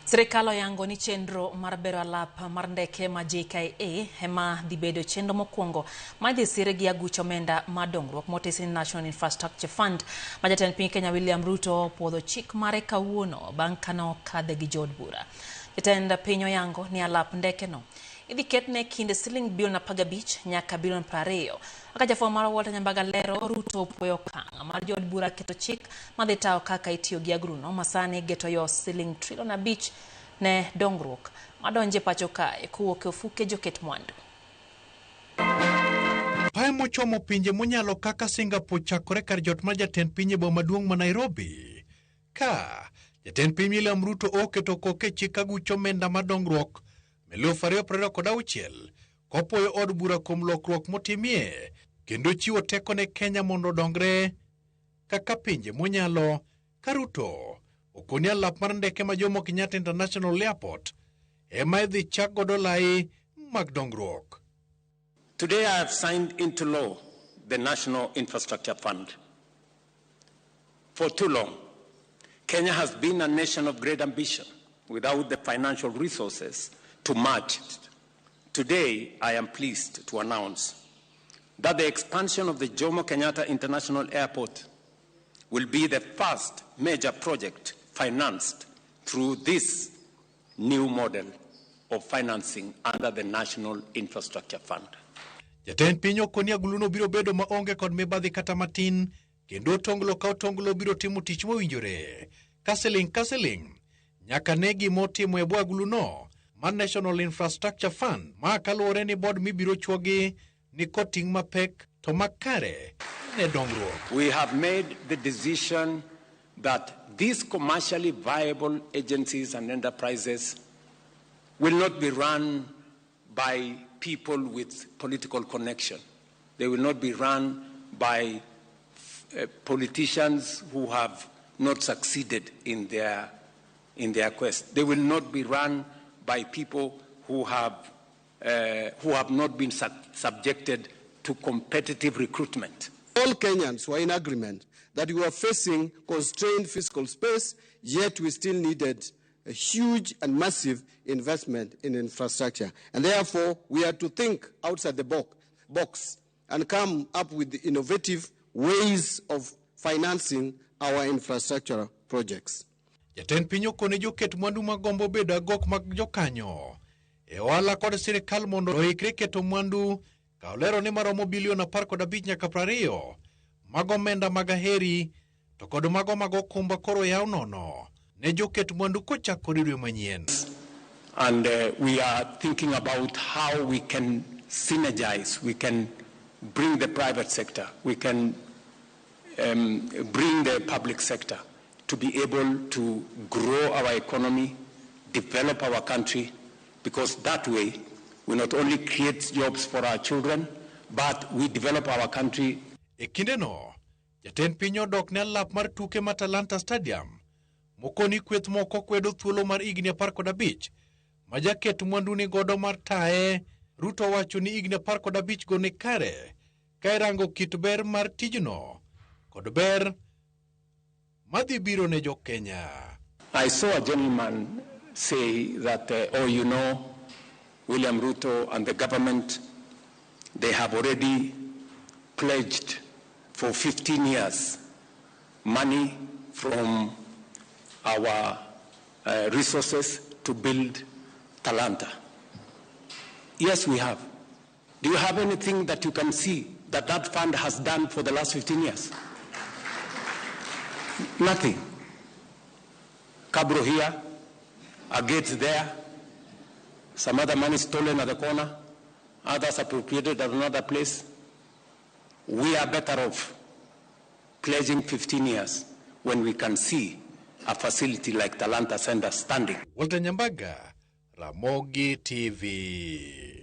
Sirikal oyango ni chenro mar bero alap mar ndeke ma JKIA ema dhi bedo chenro mokwongo ma idhi sir gi aguch omenda mar dongruok motesi ni National Infrastructure Fund ma jatend piny Kenya William Ruto opuodho chik mare kawuono bang' kane okadhe gi jood bura. Jatend piny oyango ni alap ndeke no idhi ketne kind siling bilion 15 nyaka bilion 20. Kaka jafwambo marwa Walter Nyambaga lero, Ruto opuoyo okang' mar jood bura keto chik madhi tayo kaka itiyo gi agruno ma sani geto yo siling trilion 5 ne dongruok madonje pacho kae kowuok e ofuke joket mwandu. Pae mochomo pinje monyalo kaka Singapore chakore kar jot mar jatend piny e boma maduong' ma Nairobi. Ka jatend piny William Ruto oketo koke chik aguch omenda mar dongruok 2026 kopuoyo od bura kuom lokruok motimie kendo chiwo teko ne Kenya mondo odongre kaka pinje monyalo. Ka Ruto okoni alap mar ndeke ma Jomo Kenyatta International Airport ema idhi chak godo lai mag dongruok. Today I have signed into law the National Infrastructure Fund. For too long, Kenya has been a nation of great ambition without the financial resources to match it. Today, I am pleased to announce that the expansion of the Jomo Kenyatta International Airport will be the first major project financed through this new model of financing under the National Infrastructure Fund. Jatend piny okoni aguluno biro bedo maonge kod mibadhi kata matin kendo otonglo ka otonglo biro timo tich mowinjore ka siling ka siling nyaka ne gima otimo e bwo aguluno mar National Infrastructure Fund ma kaluwore ni bod mibiro chuogi ni kod ting' mapek to makare ne dongruok. We have made the decision that these commercially viable agencies and enterprises will not be run by people with political connection. They will not be run by politicians who have not succeeded in their quest. They will not be run by people who have not been subjected to competitive recruitment. All Kenyans were in agreement that we were facing constrained fiscal space, yet we still needed a huge and massive investment in infrastructure. And therefore, we had to think outside the box and come up with the innovative ways of financing our infrastructure projects. Jatend piny okone joket mwandu magombo bedo agok mag jokanyo e ohala kod sirikal mondo oikre keto mwandu ka olero ni maromo bilion 15 nyaka 20 mag omenda mag aheri to kod mago mag okumba koro yaw nono ne joket mwandu kochakore dwe manyien. And we are thinking about how we can synergize, we can bring the private sector, we can bring the public sector to be able to grow our economy, develop our country, because that way we not only create jobs for our children, but we develop our country. E kindeno, jatend piny odok ne alap mar tuke ma Talanta Stadium mokoni kweth moko kwedo thuolo mar higni 15 ma jaket mwandu ni godo mar taye. Ruto wacho ni higni 15 go ni kare ka irango kit ber mar tijno kod ber madhi biro ne jo Kenya. I saw a gentleman say that, oh, you know, William Ruto and the government, they have already pledged for 15 years money from our resources to build Talanta. Yes, we have. Do you have anything that you can see that that fund has done for the last 15 years? Nothing. Cabro here, a gate there, some other money stolen at the corner, others appropriated at another place. We are better off pledging 15 years when we can see a facility like Talanta Center standing. Walter Nyambaga, Ramogi TV.